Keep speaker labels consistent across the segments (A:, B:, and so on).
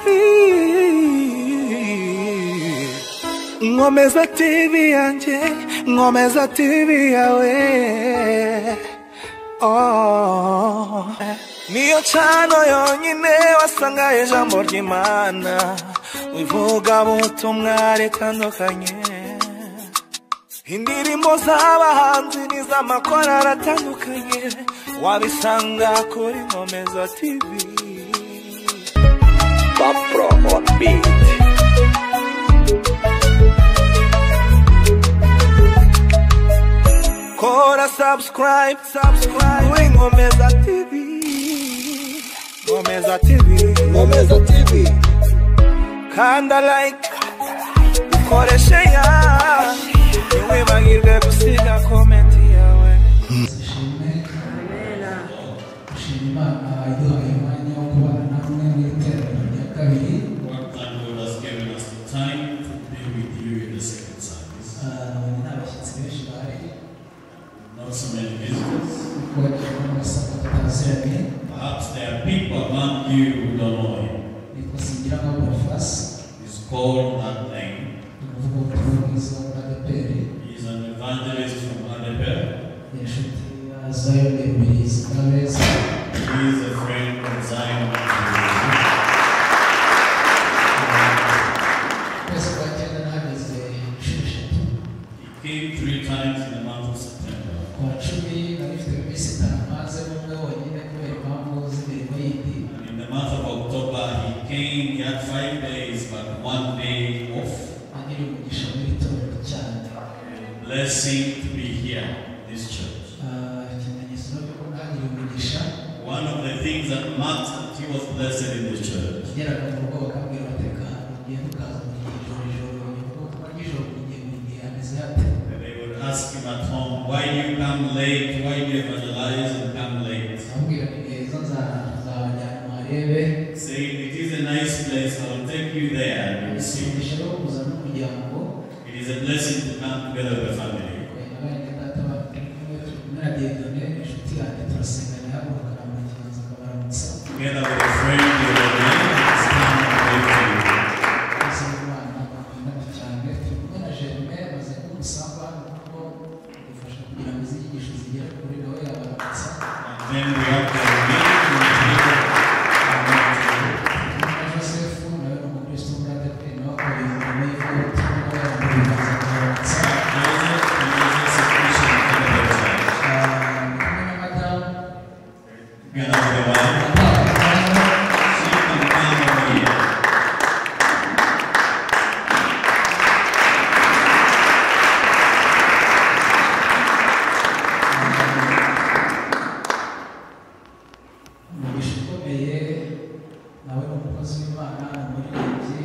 A: TV, Nkomeza TV yanjye, Nkomeza TV yawe. Oh, niyo cano yonyine wasanga ijambo ry'Imana, ivugabutumwa ritandukanye. Indirimbo z'abahanzi n'iz'amakorali atandukanye, wabisanga kuri Nkomeza TV.
B: Pro on beat.
A: Kora subscribe, subscribe kuri Nkomeza TV. Nkomeza TV,
B: Nkomeza TV.
A: Kanda like, ukore share, ntiwibagirwe gusiga comment yawe.
C: Shima Imana iduhaye umwanya wo kubana namwe mu iteraniro rya kabiri.
D: God has given us the time to be with you in the second service.
C: Nabonye nta bashyitsi benshi bahari.
D: Not so many visitors.
C: Kuko bagiye basanga tutaziranye.
D: Perhaps there are people among you who don't know him.
C: Nitwa Singirankabo Boniface.
D: He's called that name.
C: Ni umuvugabutumwa bwiza muri ADEPR.
D: He is an evangelist from ADEPR.
C: Ni inshuti ya Zion Rubirizi Kabeza.
D: He is a friend of Zion.
C: Ukwezi kwa cyenda nahageze inshuro eshatu.
D: He came 3 times in the month of September.
C: Kwa 10 nari mfite iminsi itanu mazemo umwe wonyine kubera impamvu z'imirimo yindi.
D: And in the month of October he came, he had 5 days but 1 day off.
C: Nagiriye umugisha muri iri torero cyane.
D: A blessing to be here in this church.
C: Ikimenyetso cy'uko nagiriye umugisha.
D: One of the things that marks that he was blessed in the church.
C: Nageraga mu rugo bakambwira bati reka ahantu ugenda ukaza buri gihe ijoro ijoro, kuko nijoro buri gihe buri gihe hameze hate.
D: And they would ask him at home, why do you come late? Why do you evangelize and come late?
C: Amubwira ni heza nzabajyana muharebe.
D: Saying it is a nice place, I will take you there and you will see.
C: Umugisha wo kuzana n'umuryango.
D: It is a blessing to come together with the family.
C: Bene data turi kumwe turi kumwe na Dieudonné inshuti yanjye turasengana ihaguruka arambura ikiganza akabaramutsa.
D: Together with a friend, Dieudonné, it's time to pray for you.
C: Abakozi b'Imana bakundana cyane turi kumwe na Germain maze kumusanga hano kuko adufasha kugira ngo izi nyigisho zigere kure nawe yabaramutsa.
D: And then we have Germain who is here.
C: Turi kumwe na Joseph nawe ni umukristo muri ADEPR nawe akora imirimo y'ivugabutumwa nawe yarambura ibiganza akabaramutsa.
D: Joseph, he is a Christian in the church.
C: Ndi kumwe na madamu.
D: Together with the wife. She can come over here.
C: Umugisha ukomeye nawe ni umukozi w'Imana ni umuririmbyi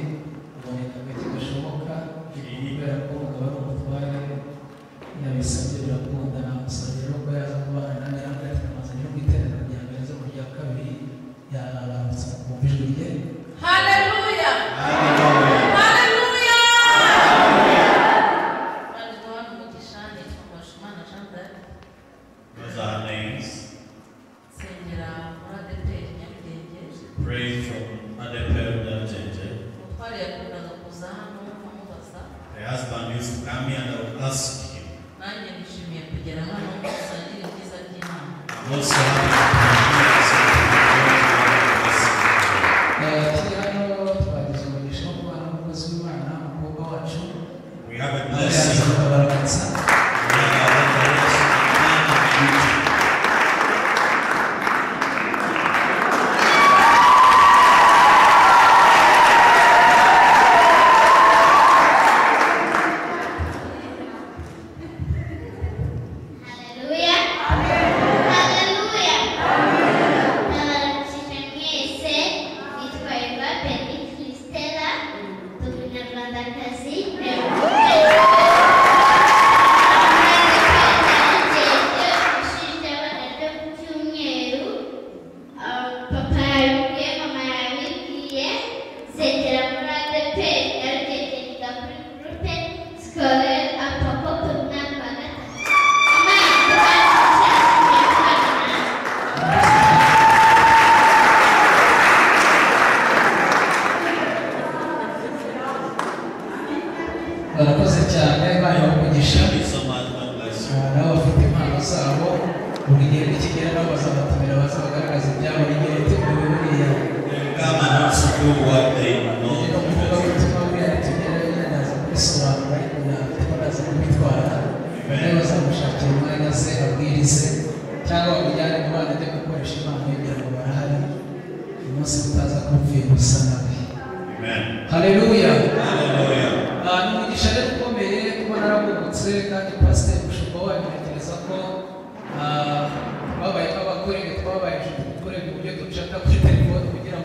C: uboneka gake gashoboka kubera ko umugabo ari umutware yabisabye birakunda namusabye rero ko yaza kubana nanjye arambwira ati namazanye no mu iteraniro rya mbere aze mu rya kabiri yabaramutsa mukumva ijwi rye.
E: Haleluya! Haleluya! Imana iduhane umugisha, nitwa Mbarushimana Jean d'Arc.
D: Those are her names.
E: Nsengera muri ADEPR Nyarugenge.
D: Pray from ADEPR Nyarugenge.
E: Umutware yakundaga kuza hano amubaza.
D: The husband used to come here and I would ask him.
E: Nanjye nishimye
D: Thank you so much. God bless you.
C: Nabo bafite impano zabo, buri gihe nikigera nabo bazabatumira baza bagaragaza ibyabo igihe yateguwe buriya.
D: They will come and also do what they know.
C: Ni umuvugabutumwa buriya nitugerayo nyine ndaza kubisobanura, ariko ntabwo ndaza kubitwara. Nawe bazamushakira umwanya se abwirize cyangwa bamujyane mu bana ajye gukoresha impano ye kugira ngo barahari umunsi utaza kumvira ubusa nawe.
D: Amen.
C: Haleluya.
D: Hallelujah.
C: Ni umugisha rero ukomeye kuba naragubutse, kandi pasiteri mushumba wanyu ntekereza ko twabaye nk'abakorege, twabaye inshuti gukorega uburyo ducata kuri telefone kugira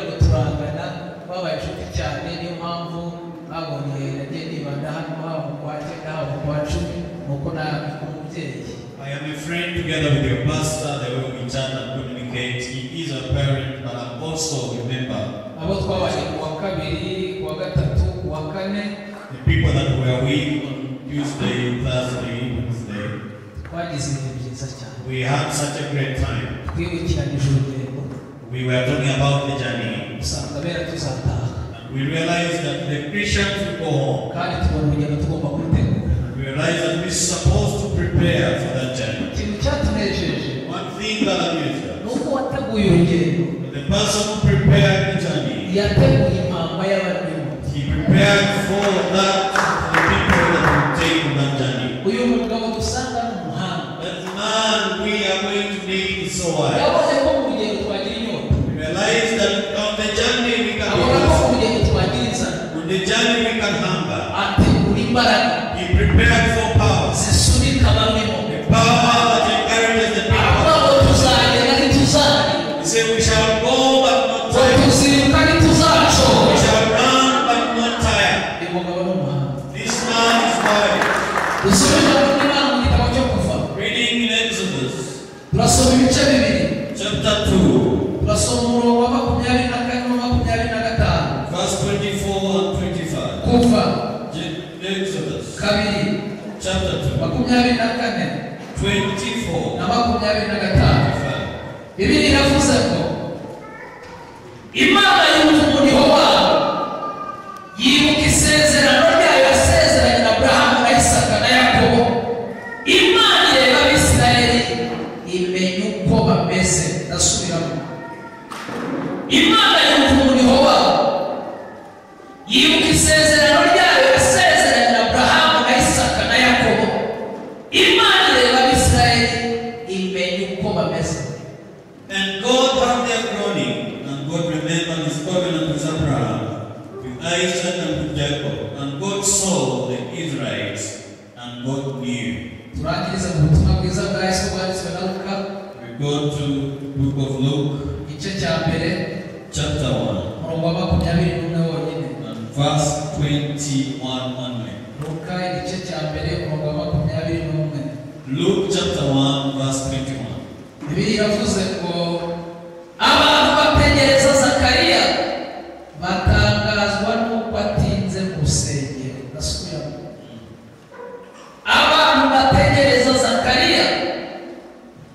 C: ngo turangana, twabaye inshuti cyane. Niyo mpamvu mwabonye nagiye nibanda hano haba mu kwa 9 haba mu kwa 10, nuko nawe umubyeyi.
D: I am a friend together with your pastor, the way we chat and communicate. He is a parent, but I'm also a member.
C: Abo twabanye ku wa 2, ku wa 3, ku wa 4,
D: The people that were with on Tuesday, Thursday, Wednesday,
C: twagize ibihe byiza cyane.
D: we had such a great time.
C: Twibukiranyije urugendo.
D: We were talking about the journey.
C: Usanga bera tuzataha.
D: And we realized that the Christians will go home.
C: Kandi tubona urugendo tugomba kurutegura.
D: We realized that we're supposed to prepare for that journey.
C: Ikintu cyatunejeje
D: One thing that amused us,
C: ni uko wateguye urugendo
D: the person who prepared the journey,
C: yateguye impamba y'abarimo.
D: he prepared for that, for the people that will take on that journey.
C: Uyu mugabo dusanga ni umuhanga.
D: That man we are going to meet is so wise.
C: Yabonye ko mu rugendo twagira inyota.
D: We realized that on the journey we can be
C: Abona ko
D: thirsty.
C: mu rugendo twagira inzara.
D: On the journey we can hunger.
C: Ategura imbaraga
D: He prepared for power.
C: zisunika abarimo.
D: The power that encourages the people.
C: Aravuga ngo tuzagenda ntituzananirwa.
D: He said we shall go but not
C: Ngo
D: tired.
C: tuziruka ntituzacogora.
D: We shall run but not tired.
C: Uyu mugabo ni umuhanga.
D: This man is wise.
C: Dusome ijambo ry'Imana mu gitabo cyo Kuva.
D: Reading in Exodus
C: Turasoma ibice 2.
D: chapter 2,
C: Turasoma umurongo wa 24 na 25.
D: verse 24 and 25.
C: Kuva
D: Exodus
C: 2
D: chapter 2,
C: 24
D: 24
C: na 25.
D: 25.
C: Bibiliya iravuze ngo Imana yumva umuriho wabo, yibuka isezerano ryayo yasezeranye na Aburahamu na Isaka na Yakobo. Imana ireba Abisirayeli imenya uko bameze. Ndasubiramo. Imana yumva umuriho wabo, yibuka isezerano ryayo yasezeranye na Aburahamu na Isaka na Yakobo. Imana ireba Abisirayeli imenya uko bameze.
D: And God heard their groaning, and God remembered his covenant with Abraham, with Isaac, and with Jacob. And God saw the Israelites, and God knew.
C: Turangiriza mu butumwa bwiza bwa Yesu bwanditswe na Luka,
D: We go to book of Luke,
C: igice cya 1,
D: chapter 1,
C: umurongo wa 21 wonyine.
D: and verse 21 only.
C: Luka igice cya 1, umurongo wa 21.
D: Luke chapter 1, verse 21.
C: Bibiliya iravuze ngo abantu bategereza Zakariya batangazwa n'uko atinze mu rusengero. Ndasubiramo. Abantu bategereza Zakariya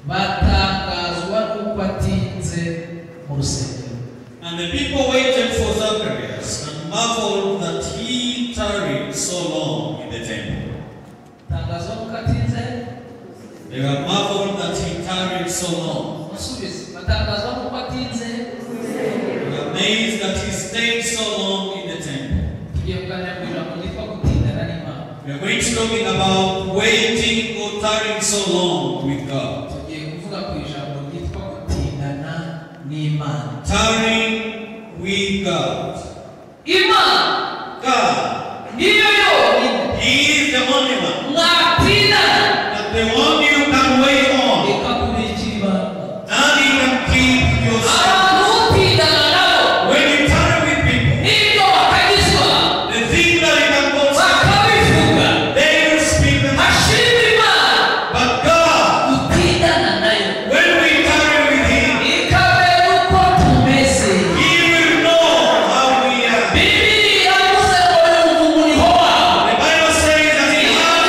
C: batangazwa n'uko atinze mu rusengero.
D: And the people waited for Zacharias and marveled that he tarried so long in the temple.
C: Batangazwa n'uko atinze.
D: They were marveled that he tarried so long.
C: Musubize. Batangazwa n'uko atinze.
D: They were amazed that he stayed so long in the temple.
C: Tugiye kuganira ku ijambo ryitwa gutindana n'Imana.
D: We are going to talking about waiting or tarrying so long with God.
C: Tugiye kuvuga ku ijambo ryitwa gutindana n'Imana.
D: Tarrying with God.
C: Imana
D: God,
C: niyo yonyine
D: He is the only one.
C: mwatindana
D: That the one you can wait on.
C: ikakubikira ibanga.
D: And He can keep your secret.
C: Abantu utindana nabo
D: When you tarry with people,
C: n'ibyo bakagizwa
D: the thing that you can consider,
C: bakabivuga
D: they will speak them.
C: hashimwe Imana
D: But God,
E: utindana nayo
D: when we tarry with Him,
E: ikabera uko tumeze.
D: He will know how we are.
E: Bibiliya iravuze ngo yumva umuriho wabo.
D: The Bible says that He heard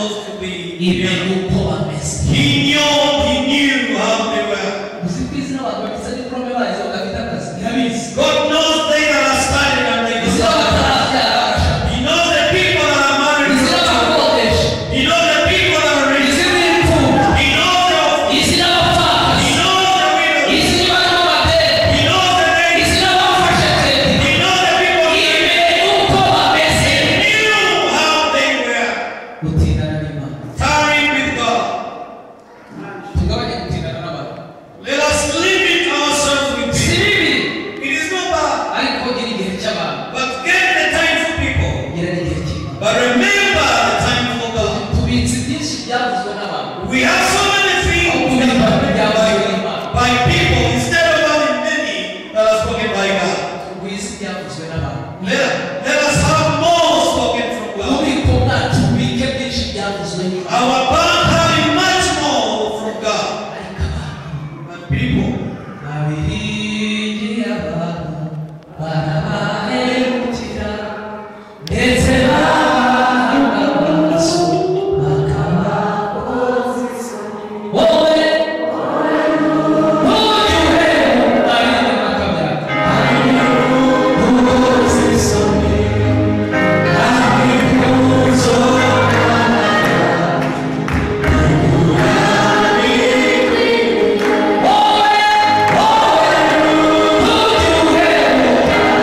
D: supposed to be.
E: Imenya uko bameze.
D: He knew how they were.
E: Uzi ko izi n'abantu bafite diporome bagize badafite akazi, irabizi.
D: God knows they that are studying and they
E: Izi
D: don't.
E: n'abatarabyara bagashaka.
D: He knows the people that are married.
E: Izi n'abakodesha.
D: He knows the people that are rich.
E: Izi n'imfubyi.
D: He knows the orphans.
E: Izi
D: He
E: n'abapfakazi.
D: knows the widows.
E: Izi n'abarimo amadeni.
D: He knows the ladies.
E: Izi n'abafashe kredi.
D: He knows the people.
E: Imenya uko bameze.
D: He knew how they were.
C: Gutindana n'Imana.
D: Tarrying with God.
C: Tugabanye gutindana n'abantu.
D: Let us limit ourselves with
E: Si
D: people.
E: bibi,
D: It is not bad.
E: ariko gira igihe cy'abantu.
D: But get the time for people.
C: Gira n'igihe cy'Imana.
D: But remember the time for God.
E: Tubitse byinshi byavuzwe n'abantu.
D: We have so many things that are written by people instead of having many that are spoken by God.
C: Tugwize ibyavuzwe n'abantu.
D: Let us have more spoken from God.
E: Ububiko bwacu bubike byinshi byavuzwe n'Imana.
D: Our bank having much more from God.
E: Ariko abantu
D: But people,
C: abiringiye abantu barabahemukira, ndetse bahanga amaso bakabakoza isoni.
E: Wowe ntujye uhemukira ariko bakabyanga.
C: Ukoze isoni, abikuzo.
E: Wowe, wowe ntujye uhemukira.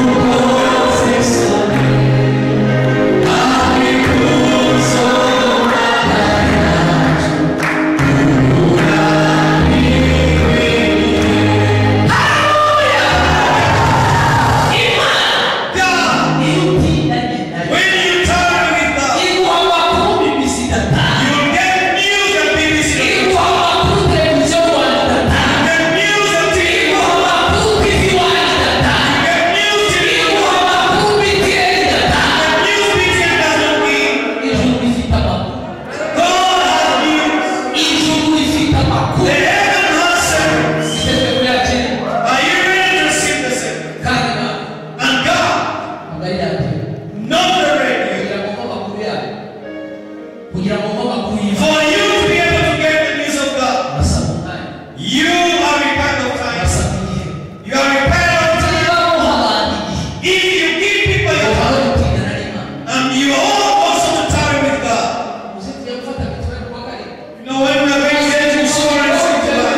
C: Ukoze isoni, abikuzo.
E: Imana
D: God,
E: iyo utindanye nayo,
D: when you tarry with God,
E: iguha amakuru BBC idatanga.
D: you get news and BBC.
E: Iguha amakuru Televiziyo Rwanda idatanga.
D: You get news and TV.
E: Iguha amakuru TV One idatanga.
D: You get news TV.
E: Iguha amakuru BTN idatanga.
D: The news BTN doesn't mean.
E: Ijuru rifite amakuru.
D: God has news.
E: Ijuru rifite amakuru.
D: The heaven has secrets.
E: Siteze kuyakira.
D: Are you ready to receive the secret?
E: Kandi Imana
D: And God,
C: Ntabwo ari radiyo.
D: not the radio.
C: Kugira ngo mve amakuru yayo, kugira ngo mve amakuru y'Imana,
D: For you to be able to get the news of God,
C: urasaba umwanya,
D: you are required of time.
C: urasaba igihe.
D: You are required of time.
E: niba muha abantu igihe,
D: If you give people your
C: Uba
D: time,
C: gutindana n'Imana.
D: and you are also to tarry with God.
C: Uzi tujya gufata mituweli kuwa karindwi.
D: You know, when we are going to get insurance in July,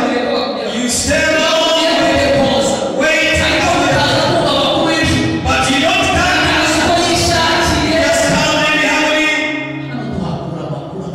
D: you stand
E: iyo
D: on,
E: ugiye koza,
D: wait,
E: ariko ukaza kumva amakuru y'ijuru,
D: but you don't come.
E: akazi uko yishakiye.
D: Just come anyhow.
C: Hano tuhakura amakuru.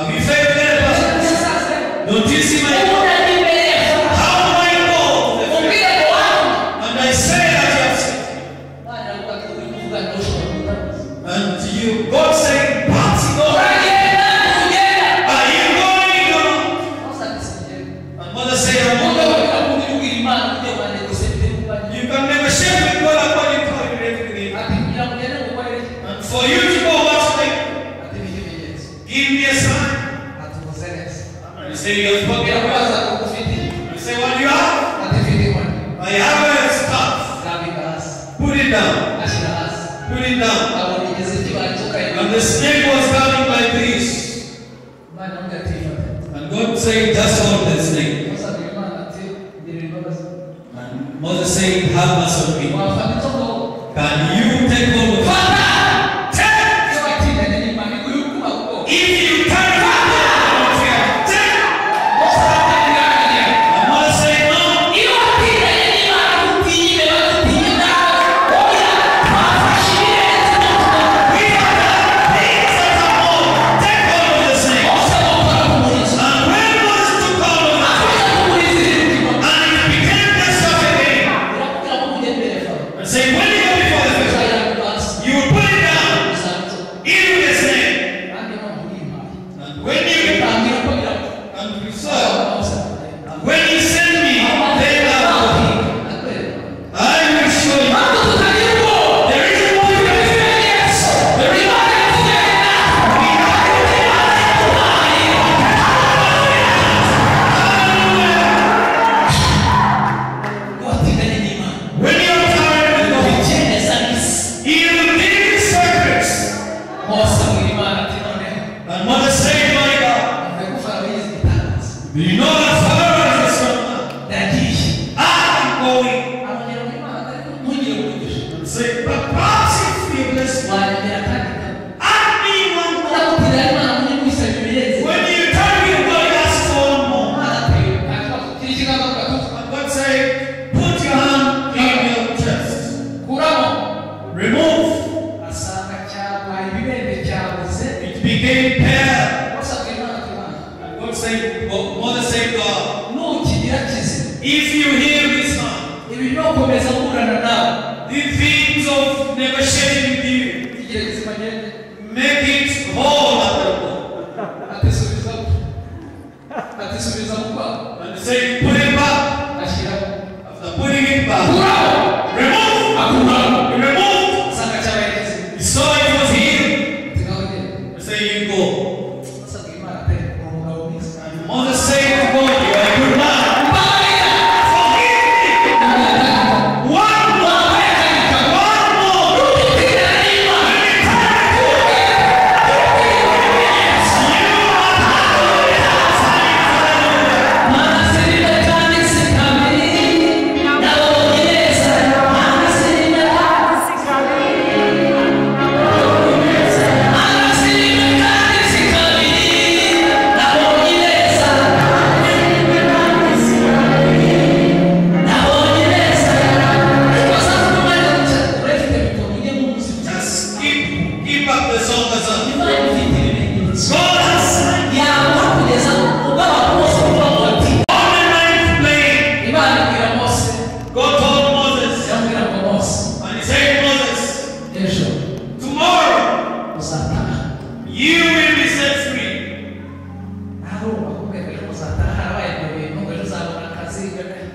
D: Have you failed any person? Don't you see my God? How do I go? And I say that you have sent me. And you, God said, but God, are you going or not? And Mother said, I'm not going. You can negotiate with God according to how you relate with Him. And for you to go, what should I do? Give me a sign. And you say, you have spoken. You say, what do you have? I have a staff. Put it down. Put it down. And the snake was coming like this. And God said, just hold the snake. And Moses said, have mercy on me. Can you take hold of it? Take! If you can't, take! And Moses said, no. We have done things that are wrong. Take hold of the snake. And when Moses took hold of the snake, and it became the staff again, and say, when you go before the Pharaoh, you will put it down into the snake. And when you and resolve, and when you send me, then I will go. I will show you. The reason why you are the reason when you are tired with God, He will give you secrets. And Mother said, my God, do you know that Pharaoh is a strong man? I am going. And say, but perhaps if you bless me, add me one more. When you turn with God, ask for one more. And God said, put your hand in your chest. Remove. It became pale. And God said, Mother said, God, if you hear this man, the things of negotiating with you, make it whole after all. And say, put it back. After putting it back, remove. Remove. He saw it was healed. And say, you go. And Moses said to God, you are a good man. Forgive me. One more. One more. Just keep up the song. God has signed on the ninth plane. God told Moses, and he said, Moses, tomorrow you will be set free.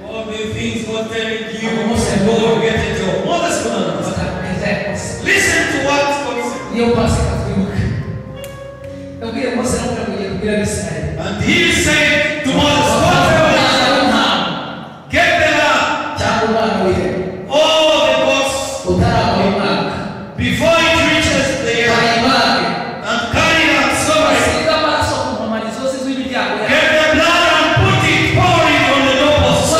D: All the things God telling you, go get a job. Moses couldn't understand. Listen to what God said. And he said to Moses, get the lamb, all the goats, before it reaches the earth, and carry out sovereign. Get the blood and put it, pour it on the doorposts.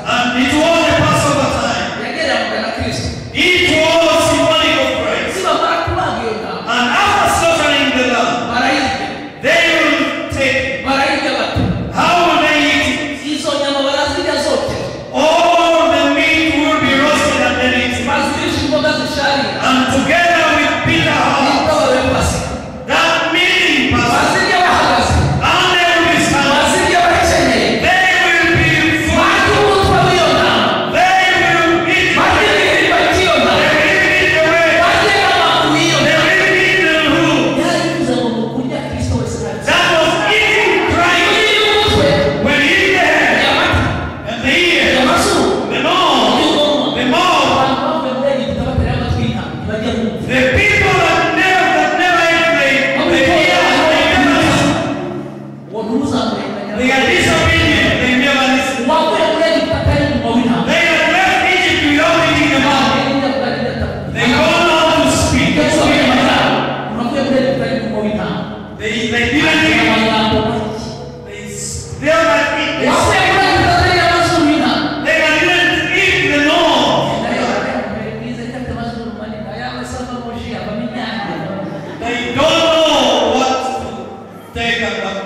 D: And it was the Passover time. It was symbolic of Christ. And after slaughtering the lamb, They didn't eat. They still not eat. They didn't eat the law. They don't know what to take and what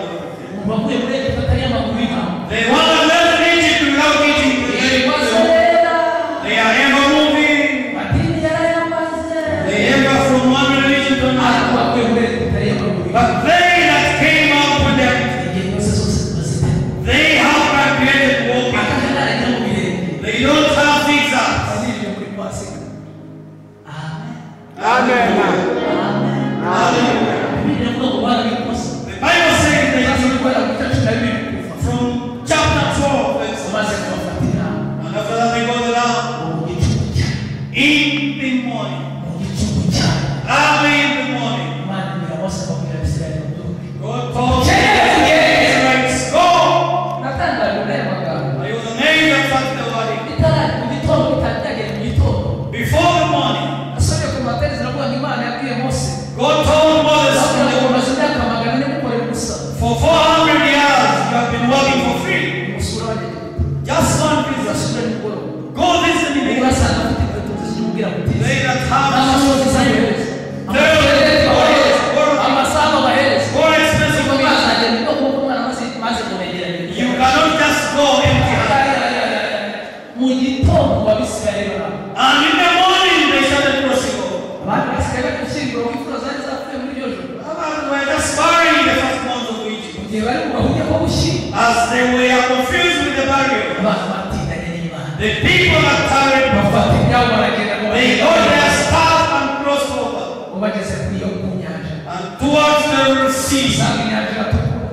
D: not to take. They want to left Egypt without eating. They are ever moving. They ever from one religion to another. But they that came out with them, they have graduated walking. They don't have zigzags.
A: Amen.
D: Amen. The Bible says that from chapter 12, verse 1, and after that they go down in the morning, early in the morning, God told the Israelites, go! I was amazed at such the word. Before the morning, God told Moses, for 400 years you have been working for free. Just one visit. Go visit me. They that have more expensive things. You cannot just go empty handed. And in the morning they started crossing over. Others were just burying the first ones of Egypt. As they were confused with the burial, the people that tarried, they got their staff and crossed over. And towards the sea,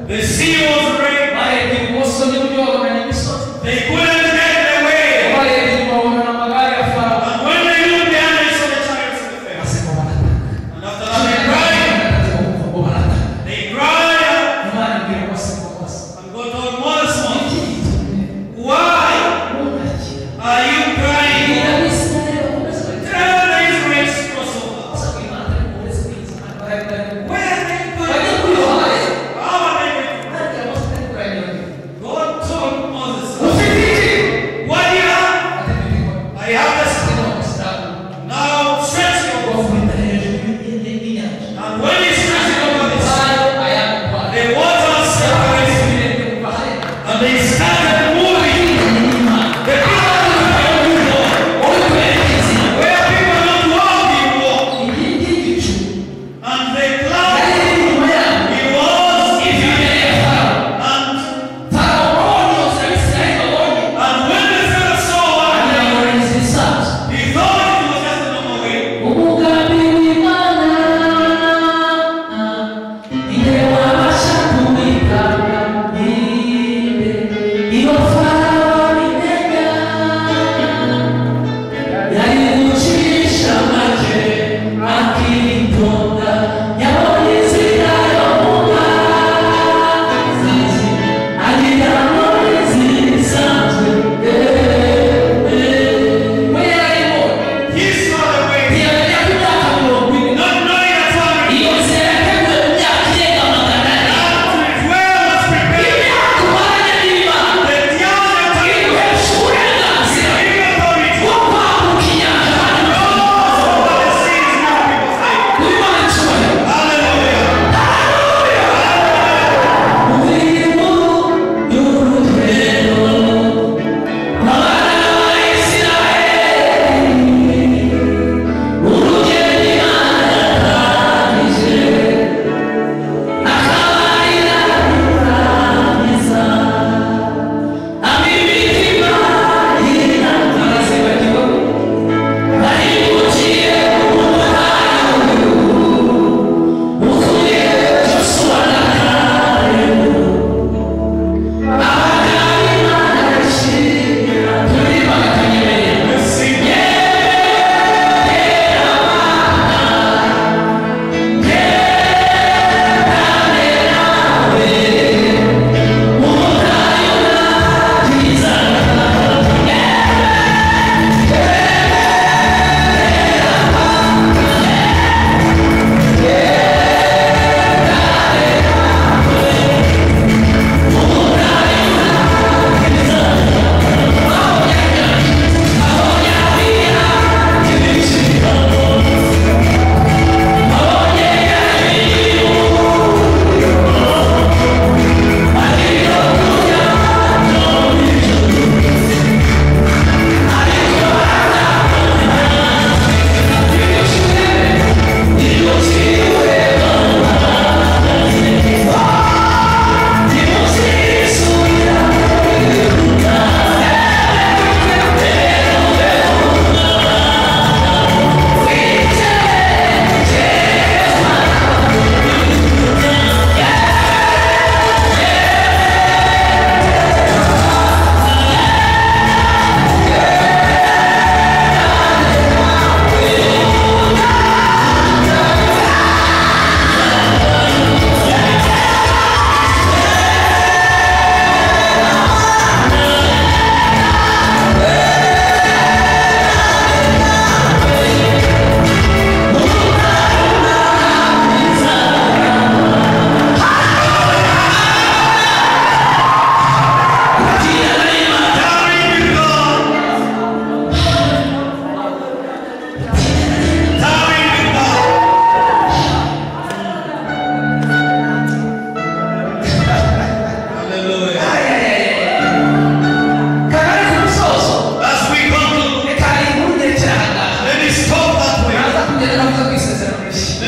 D: the sea was red. They couldn't get their way. And when they looked down, they saw the chariots of the Pharaoh. And after that, they cried. They cried out. And God told Moses, why are you crying? Tell the Israelites to cross over. Where are they going to go? How are they going to go? God told Moses, what do you have? I have the staff. Now stretch your over. And when he stretched it over the sea, the water separated, and they started moving. The people who walk, where people don't walk, you walk. And the cloud, it was and when the Pharaoh saw what happened, he thought it was just a normal way.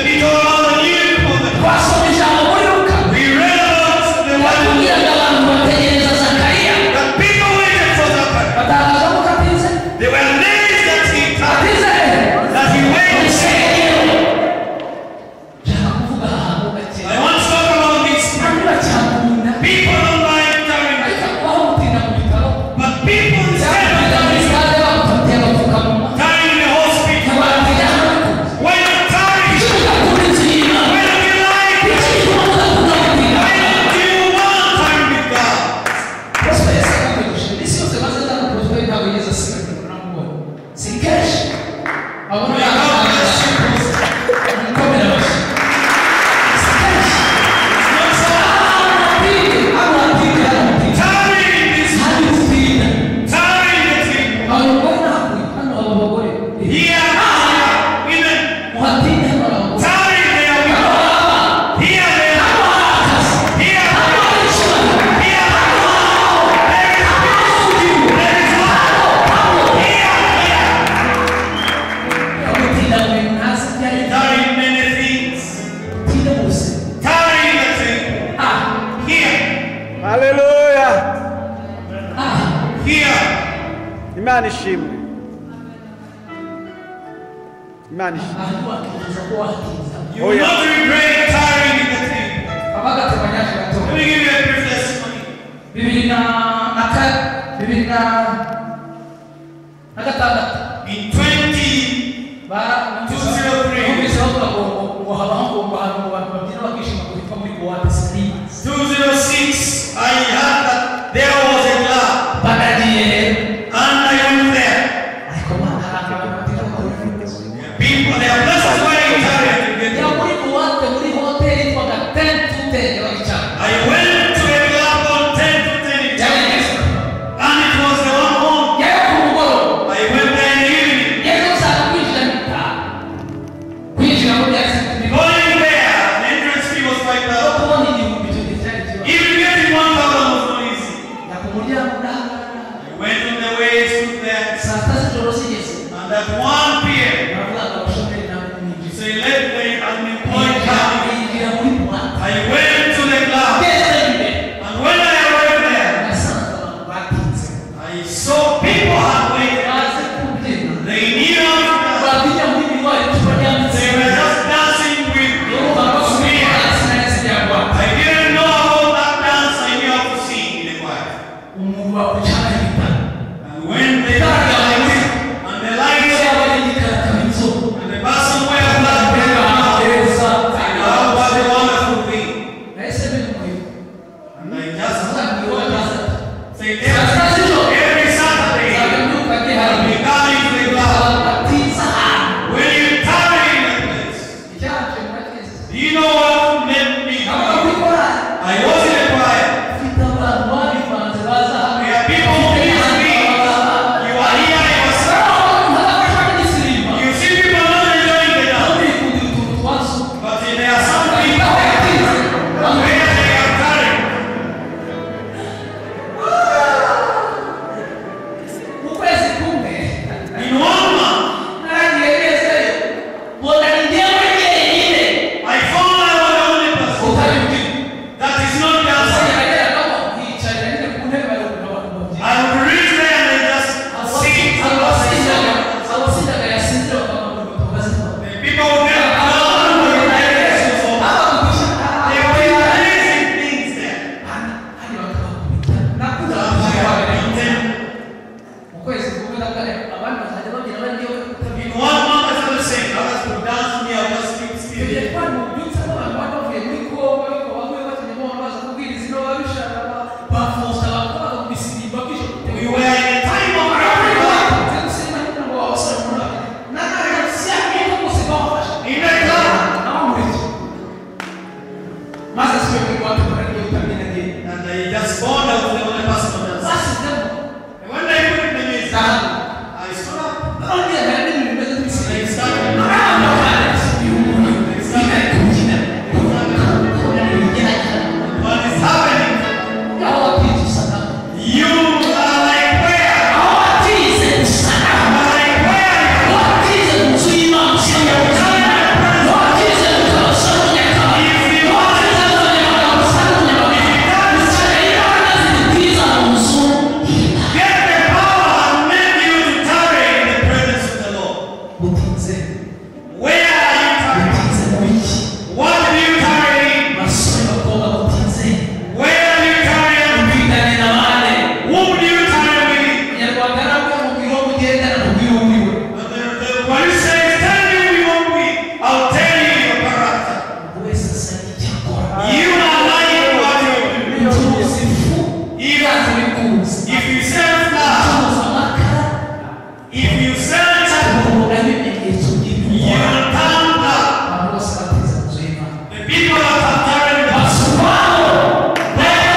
D: Let me talk about the new people.
E: Twasoma ijambo muri Luka.
D: We read about the one
E: Yatubwiraga abantu bategereza Zakariya.
D: the people waited for Zachariah.
E: Batangaza ko atinze.
D: They were amazed that he tarried,
E: Atinze hehe?
D: that he waited.
E: Urusengero. Nshaka kuvuga ahantu gake.
D: I want to talk about this.
E: Abantu bacyakunda.
D: People don't like tarrying,
E: Ariko kubaho gutinda mu bitaro.
D: but people instead of
E: Byakujya muri
D: tarrying,
E: stade bagufatiye agapfukamunwa.
D: tarrying in the hospital.
E: Ntiwatinya hano.
D: Why not tarry?
E: Kuki udakunda inzu y'Imana?
D: Why don't you like?
E: Kuki bituma mudakunda gutinda?
D: Why don't you want time with God?
E: Prosper yasaga n'uwigisha. Iminsi yose maze nzana Prosper ntabwo yigeze asiga namubonye. Si kenshi abona
D: May God bless you, Prosper.
E: umukomera amashyi. Si kenshi.
D: It's not so.
E: Hano hatinde, hano hatinde, hano hatinde.
D: Tarry in this,
E: Hano gutinda.
D: tarry in the temple.
E: Abagore ntabwo hano aba bagore.
D: Here, here, women,
E: Muhatinde hano abagore.
D: tarry there,
E: Hano
D: women.
E: hari abana.
D: Here, there,
E: Hano hari akazi.
D: here,
E: Hano hari icyubahiro.
D: here.
E: Hano hari amahoro.
D: There is
E: Hano hari ubugingo.
D: there is life.
E: Hano, hano.
D: Here, here.
E: Gutinda mu bintu ntazi ibyo ari byo.
D: Tarry in many things.
E: Gutinda mu buzima.
D: Tarry in the temple.
E: Ah,
D: Here,
A: Haleluya.
E: ah.
D: here.
A: Imana ishimwe. Imana ishimwe.
E: Aha ntiwakifuza ko wahatinza.
D: You will not regret tarrying in the temple.
E: Abagateganya gato.
D: Let me give you a brief testimony.
E: Bibiri na 2006.
D: In 20
E: Ba
D: 203.
E: numvise bavuga ngo ngo habaho ngo ngo ahantu ngo abantu babyina bakishima ngo hitwa muri buwate sirimazi.
D: 206, I heard that there was a club,
E: Banagiye rero.
D: and I went there.
E: Ariko mana hari ahantu abantu batinda bakora ibintu.
D: People, there are places where you tarry and you get
E: Njya muri buwate muri hoteli yitwaga 10 to 10 yabaga icana.
D: I went to a club on 10 to 10 in
E: Byari
D: town,
E: bigezweho.
D: and it was the one on.
E: Njyayo ku mugoroba.
D: I went there in the evening.
E: Ngeze usanga kwinjira ni bitanu. Kwinjira muri bya sentime.
D: Going there, the entrance fee was
E: No
D: 5,000.
E: kubona igihumbi icyo gihe cyari ikibazo.
D: Even getting 1,000 was not easy.
E: Njya ku muryango ndahagarara.
D: I went on the way, stood there,
E: Saa sita z'ijoro zigeze.
D: and at 1 p.m.,
E: Baravuga ngo abashomeri ntabwo
D: he
E: mwinjira.
D: said, let the unemployed come.
E: Yinjira muri buwate.
D: I went to the club,
E: Ngeze imbere.
D: and when I arrived there,
E: Nasanze abantu batinze.
D: I saw people had waited.
E: Bazi kubyina.
D: They knew how to dance.
E: Babyina muri miruwari icupa ryanditse.
D: They were just dancing with
E: Urumva ko
D: smear.
E: sinari sinjya
D: I didn't know about that dance. I knew how to sing in the choir.
E: Umuntu wakucana igitabo.
D: And when they lights, and the lights,
E: Yaba ari igikara akaba inzobe.
D: and the person wear black hair, wow, what a wonderful thing.
E: Nahise menya umuhigo.
D: And I just
E: Navuga ngo iwacu hazaza.
D: say
E: Saa sita z'ijoro.
D: every Saturday,
E: Nzajya mbyuka njye hariya.
D: we come into the club.
E: Abantu batinze ahantu.
D: When you tarry in the place,
E: Icyaje murakizi.
D: do you know what made me?
E: Nabaga muri korali.
D: I was in a choir.
E: Mfite abantu babivanze baza hano.
D: There are people who miss me. You are here, you are sad. You see people not enjoying the dance. But there are some people where they are tarrying. In 1 month, I found I was the only person that is not dancing. I would reach there and I just sit. The people would get down and they were amazing things there. In 1 month, I started saying, others would dance me, I would just keep still.
E: Ibyo twari mu byutsa abantu bari bavuye muri Kongo ariko bamwe bakenyemo abantu baza kubwiriza ino babishaka bafusa bakabaga mu bisirimba bw'ijoro.
D: We were in a time of Africa. In a club. And I just found I was the only person on dance. And when I put in the music, I stood up. And I started. What is happening? You are like where? You are like where? people that have tarried in the
E: Basukwabo.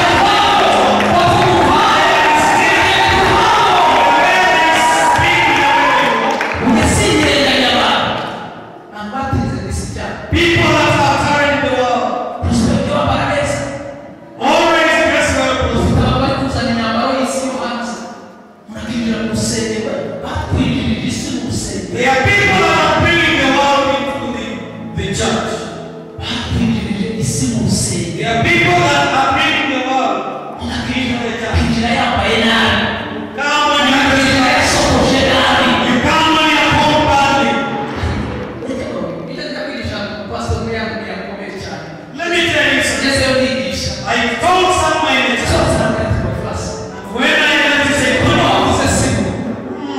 E: Ugasingeranya abantu. Abatinze mu isi cyane.
D: People that have tarried in the world
E: Prosperity wambara neza.
D: always dress well.
E: Ufite abantu bari kuzana imyambaro y'isi yo hanze. Murakinjira mu rusengero, batwinjirije isi mu rusengero.
D: There are people that are bringing the world into the church.
E: Batwinjirije isi mu rusengero.
D: There are people that are bringing the world into the church.
E: Akinjira yambaye nabi.
D: Come when you
E: Akinjira yasokoje nabi.
D: you come when you are home badly.
E: Icyo njya kwigisha pastor umwe yambwiye akomeye cyane.
D: Let me tell you something.
E: Ngezeyo nigisha.
D: I told someone in the church
E: Nsohotse namubwira ati Boniface,
D: when I went to say,
E: uno
D: "Oh,
E: wavuze siko.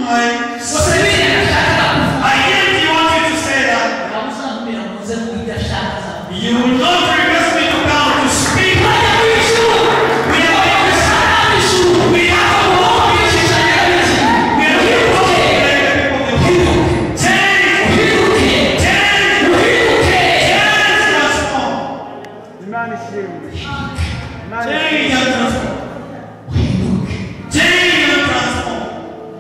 D: I
E: Gusa biriya nashakaga kuvuga.
D: I didn't want you to say that.
E: Ntabwo uzambwira ngo nze mvuge ibyo ashaka azavuga.
D: You will not request me to come to speak.
E: Bajya mu ijuru.
D: We are
E: Bajya mu ijuru.
D: we are
E: Bicishanya n'iki?
D: we are people like the people of the world. Change,
E: Uhinduke.
D: change,
E: Uhinduke.
D: change, transform.
A: Imana ishimwe. Imana
D: Change and transform.
E: Uhinduke.
D: Change and transform.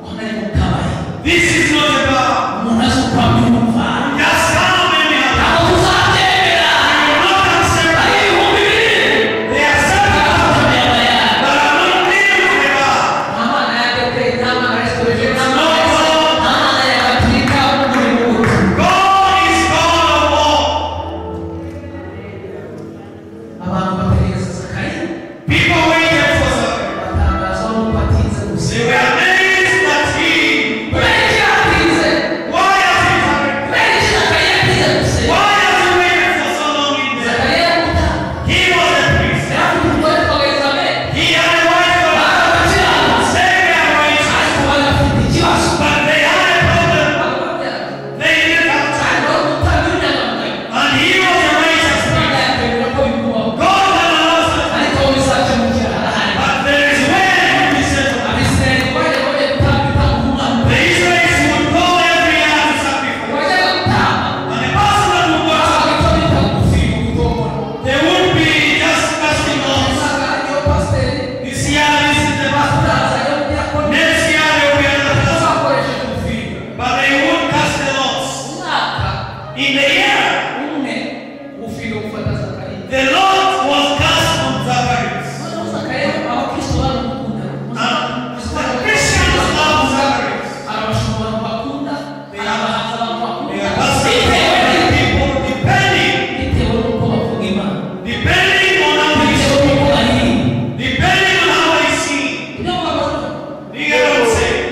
E: Ubona ari mu kabari.
D: This is not a bar.
E: Umuntu azi uko abyumva.
D: Just come anyhow.
E: Ntabwo tuzabyemera.
D: We will not accept.
E: Ari 2000.
D: They are 7,000
E: Nta
D: that are not near to the bar.
E: mana ya ADEPR, nta mana ya Resitora, nta mana ya nta mana ya Gatolika muri Mugutu.
D: God is God of all.
E: Abantu bategereza Zakayo,
D: People waited for Zacharias.
E: batangazwa n'uko atinze gusa.
D: They were amazed that he.
E: Kubera iki yatinze?
D: Why has he tarried?
E: Kubera iki Zakayo yatinze gusa?
D: Why has he waited for so long in there?
E: Zakayo yari umutambyi.
D: He was a priest.
E: Yari afite umugore witwaga Elizabeti.
D: He had a wife called
E: Bari abakiranutsi.
D: They were righteous.
E: Ariko bari bafite ikibazo.
D: But they had a problem.
E: Ntabwo babyara.
D: They didn't have
E: Kandi
D: child.
E: wari umutambyi w'inyangamugayo.
D: And he was a righteous
E: Imana
D: man.
E: yakwemera ko bikubaho.
D: God had allowed such.
E: Ariko wowe bizakemukira harahari.
D: But there is way to be settled.
E: Abisirayeli bajya bajya gutamba ibitambo umwaka.
D: The Israelites would go every year to sacrifice.
E: Wajyaga gutamba,
D: And the person that would go,
E: babaga icyo bita gufiga ugutombora.
D: they would be just casting off.
E: Usanga hariyo pasiteri,
D: This year, this is the pastor.
E: uraza umudiyakoni,
D: Next year, there will be another pastor.
E: bakoresheje ubufiga.
D: But they would cast the lots.
E: Umwaka
D: In the year,
E: umwe ubufiga bufata Zakariya.
D: the lot was cast on Zacharias.
E: Noneho Zakariya abakristo baramukunda.
D: And the Christians love Zacharias.
E: Arabashumba abantu bakunda, arabahanzi abantu bakunda.
D: They are pastors
E: Bitewe
D: of people depending,
E: bitewe n'uko bavuga Imana,
D: depending on how they
E: bitewe
D: speak,
E: n'uko baririmba.
D: depending on how they sing.
E: Ibyo bavuga
D: Do you get what I'm saying?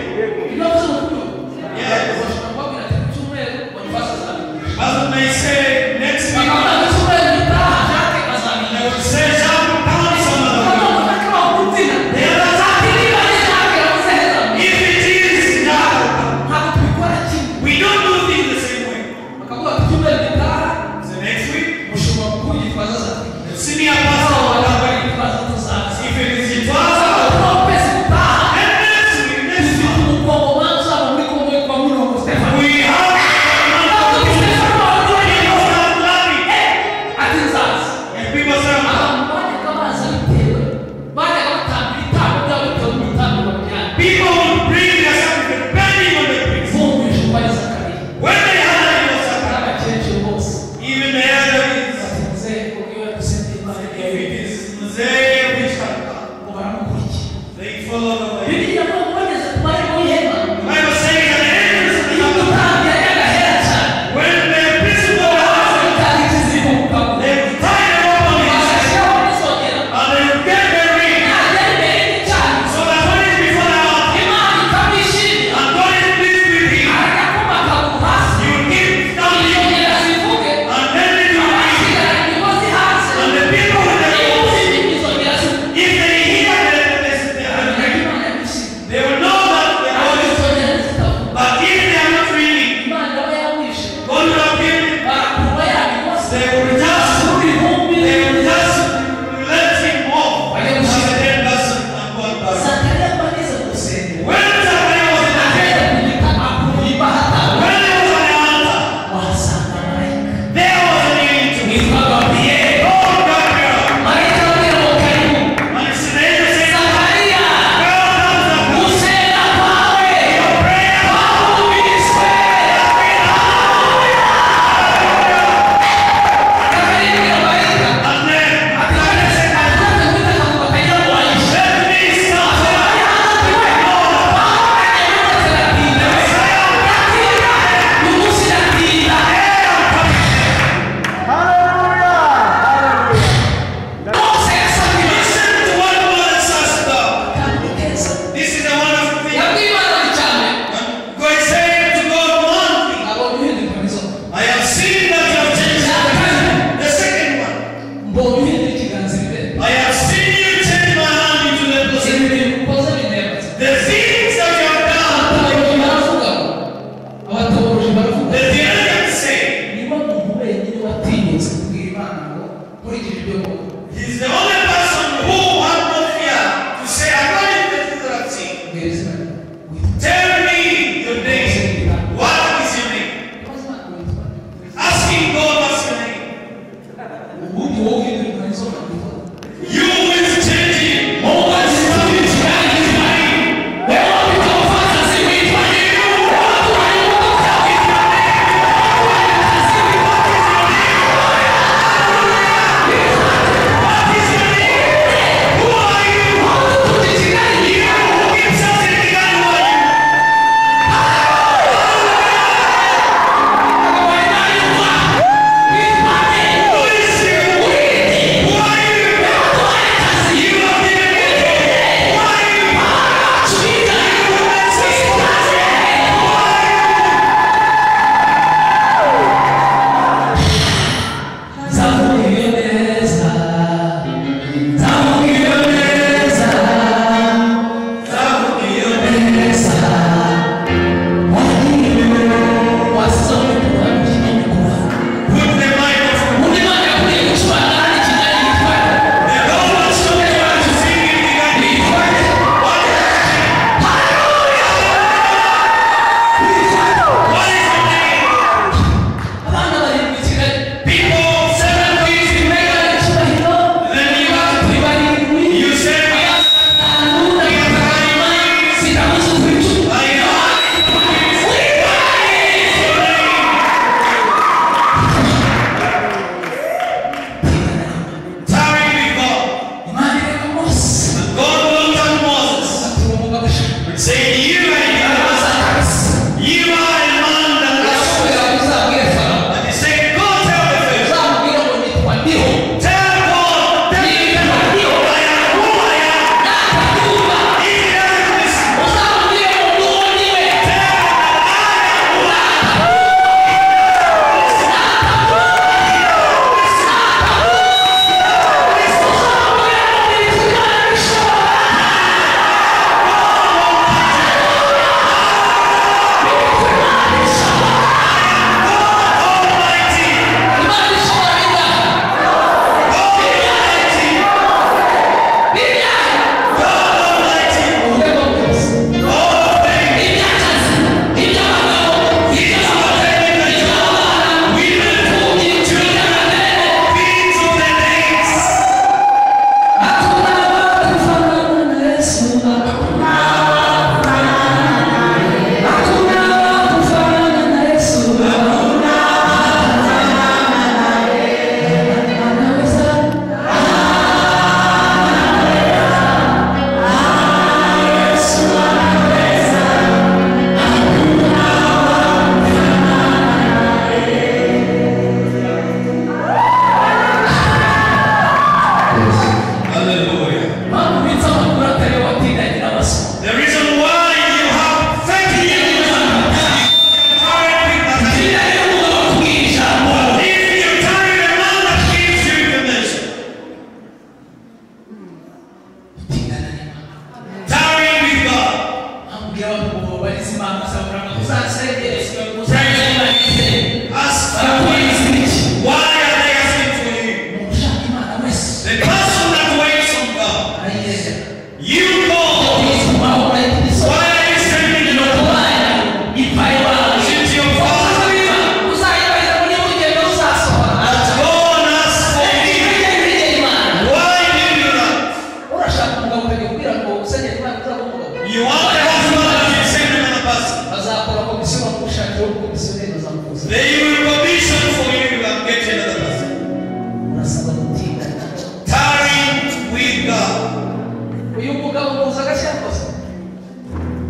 E: ibyo bavuze mu kubyumva.
D: Yes.
E: Bashobora kubabwira ati ku cyumweru Boniface azabigisha.
D: Pastor may say next week,
E: Bakavuga ngo icyumweru gitaha Jacques
D: they
E: azabigisha.
D: will say, Jacques will come some other week.
E: Bakavuga ngo Jacques
D: The other time,
E: Niba ari Jacques yavuze heza.
D: if it is Jacques,
E: Ntabwo tubikora kimwe.
D: we don't do things the same way.
E: Bakavuga ati icyumweru gitaha
D: So next week,
E: umushumba mukuru Gitwaza azabigisha.
D: the senior pastor will
E: Ntabwo
D: come.
E: ari Gitwaza tuzaza.
D: If it is Gitwaza,
E: Bakavuga ngo ukwezi gutaha
D: then next week, next
E: dufite
D: week,
E: umukongomani uzaba muri Kongo witwa Murongo Stefano.
D: we have
E: Ntabwo Stefano wavuye
D: people start laughing.
E: ati nzaza.
D: And people say,
E: Abantu bajyaga baza bitewe bajyaga batamba ibitambo byabo bitewe n'ibitambo babyara.
D: people would bring their sacrifice depending on the priest.
E: Bumvise ko ari Zakariya.
D: When they heard that it was Zacharias,
E: N'abakecuru bose
D: even the elders,
E: bati muzehe ubwo iyo yadusengeye Imana
D: if
C: Nkurikije ibyo mbona.
D: He's the only person who had no fear to say, according to the things that I've seen.
C: Mbwira izina ryawe. Witwa.
D: Tell me your name. What is your name?
C: Ibibazo Imana witwa.
D: Asking God what's your name.
C: Ubundi wowe uhindura inzoka witwa.
D: You will change it. What is your name? What is your name? Who are you? You who keeps us in Kigali, who are you? Who is you? Who are you? You have given me a name. Who are you? You who makes us Who are you?
C: Nzavuga iyo neza. Nzavuga iyo neza.
D: Nzavuga iyo
C: Neza. Wahiriwe. Wasize muri kuba mikuru.
D: Put the microphone.
C: Undi Imana yakuriye gucuranga hano i Kigali yitwa
D: The God was showing you to sing in Kigali. What What is your name?
C: Abana barindwi i Kigali.
D: People, seven kids.
C: Mbega icyubahiro.
D: Then you
C: Iwacu turi barindwi.
D: You say,
C: Batanu na batanu. Sitamuzi icumi.
D: I know. Tarry with God.
C: Imana ireba Mose.
D: And God looked at Moses
C: Atura umugabo ushaka.
D: and said, You are a man. You are a man that has.
C: Aramubwira ngo uzabwire Farawo.
D: And he said, Go tell the Pharaoh.
C: Uzamubwire ngo nitwa Ndiho.
D: Tell God. Tell
C: Nitwa Ndiho.
D: I am who I am.
C: Natabyumva.
D: He doesn't listen.
C: Uzamubwire ngo ndi uwo ndiwe.
D: Tell him that I am who I am.
C: Uzamubwire ngo nitwa Imana ishobora.
D: Almighty.
C: Imana ishobora ibyaha.
D: Almighty.
C: Ibyaha.
D: God Almighty.
C: Urwego rwose.
D: All things.
C: Iby'akazi. Iby'abagabo. Iby'abagore. Iby'abana.
D: Women.
C: Iby'amadeni.
D: Kings of the days.
C: Hakuna kufanana na Yesu. Hakuna kufanana na Yesu. Anaweza.
D: Hallelujah.
C: Mpamvu ubitse amakuru atari yo watindagira amasomo.
D: The reason why you have fake news
C: Tindagira umugabo ukubwira ijambo.
D: If you carry a man that gives you information,
C: Tindana n'Imana.
D: tarry with God.
C: Ambwira abantu ngo barize Imana uzabura ngo uzasengere, uzasengere.
D: Ask
C: Barakubariza iki?
D: why are they asking for you?
C: Umuntu ushaka Imana wese
D: The person that waits on God,
C: arayizera.
D: you go. Why are you sending your Since your father has gone ask for me, why do you do that? You want a husband and you send another person. They will commission for you and get another person. Tarry with God.
C: Uyu mugabo muzi agashya yakoze.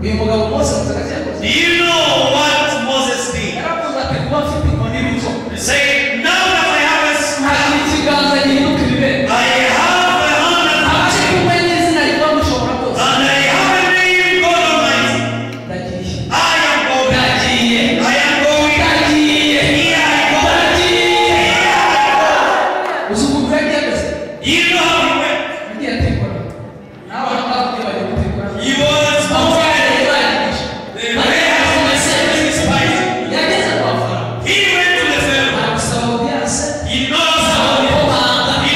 C: Uyu mugabo Mose muzi agashya yakoze.
D: Do you know what Moses did?
C: Yaravuze ati kuba mfite inkoni y'inzoka.
D: He said, Now that I have a
C: Hari
D: staff,
C: ikiganza gihinduka ibibembe.
D: I have a hand
C: Abashe kumenya izina riva mushobora byose.
D: and I have a name, God Almighty.
C: Ndagiye.
D: I am going.
C: Ndagiye.
D: I am going.
C: Ndagiye.
D: Here I go.
C: Ndagiye.
D: Here I go.
C: Uzi ukuntu yagiye ameze?
D: You know how he went.
C: Yagiye atekwa. Nawe aha ngaha ugiye bajya gutekwa.
D: He was
C: Aho
D: confident.
C: yagiye.
D: The way he was
C: Yageze kwa Farawo.
D: He went to the Pharaoh.
C: Aramusaba audience.
D: He knows how
C: Aramukomanga.
D: he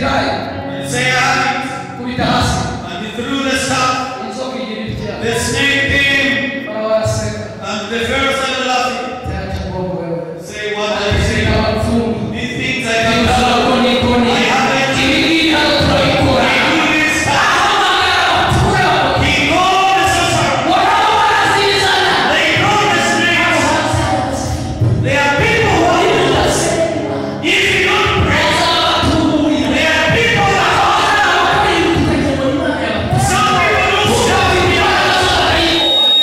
E: kirahari
D: And say, I have it.
E: Kubita hasi
D: And he threw the staff.
E: Inzoka igira itya
D: The snake came.
E: Farawo araseka
D: And the Pharaoh started laughing.
E: Ati ngo wewe
D: Say, what are you saying?
E: abapfumu
D: These things I can do.
E: abakonikoni
D: I have it.
E: ibi ngibi hano turabikora
D: He do this.
E: Ahamagara abapfumu
D: He called the sorcerer.
E: Baraba barazizana
D: They brought the snakes. There are people who are if you don't pray,
E: Azabatuburira
D: there are people that some people don't stop in their eyes.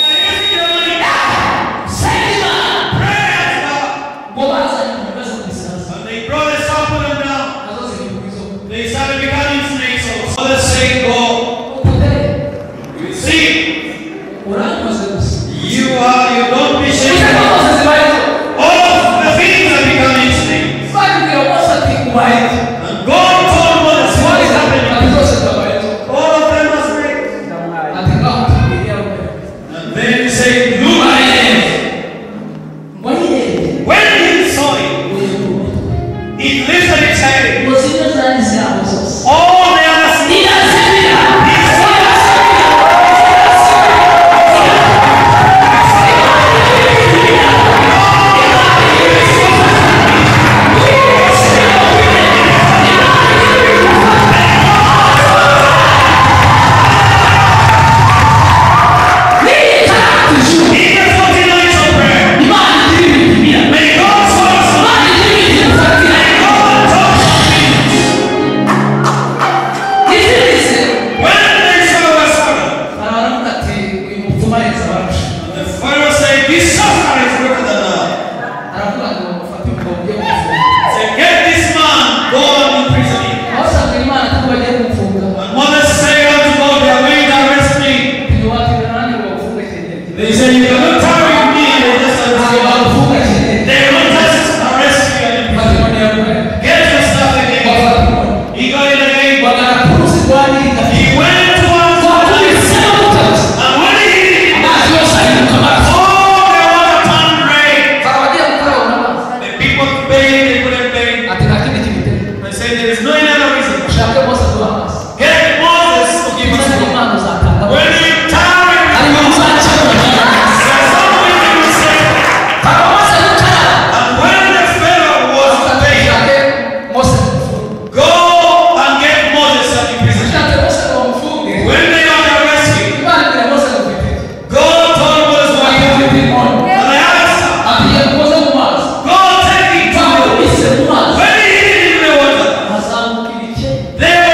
D: They are using their money. Pray as well. And they brought the serpent down. They started becoming snakes also. Others say, go. You see, you are, you don't be shaken. All of the things are becoming snakes. And God told Moses what is happening. All of them are snakes. And then he said, look at it. When he saw it, it lifted its head. All the other snakes. In the 40 nights of prayer, may God solve some. May God touch When they saw the sorrow, the Pharaoh said, this sorcerer is greater than I. Say, get this man, go and imprison him. And Moses said unto God, they are going to arrest me. They said, you cannot tarry with me and they just arrest you. They will just arrest you and imprison you. Get your stuff again. He got it again. He went towards and when he did it, all the water turned red. The people bathed, they couldn't bathe. They said, there is no other reason. Get Moses to give us water. When you tarry with God, there are some things you will say. And when the Pharaoh was bathed, go and get Moses and imprison him. When they are arrested, God told Moses what to do. And I asked, God take it to you. When he hid it in the water, there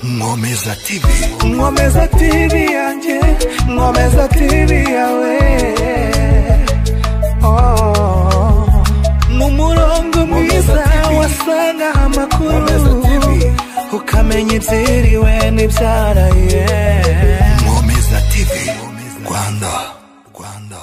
B: Nkomeza TV.
A: Nkomeza TV yanjye, Nkomeza TV yawe. Oh. Mu murongo mwiza wasanga amakuru,
B: Nkomeza TV.
A: ukamenya ibyiriwe n'ibyaraye.
B: Nkomeza TV. Rwanda. Rwanda.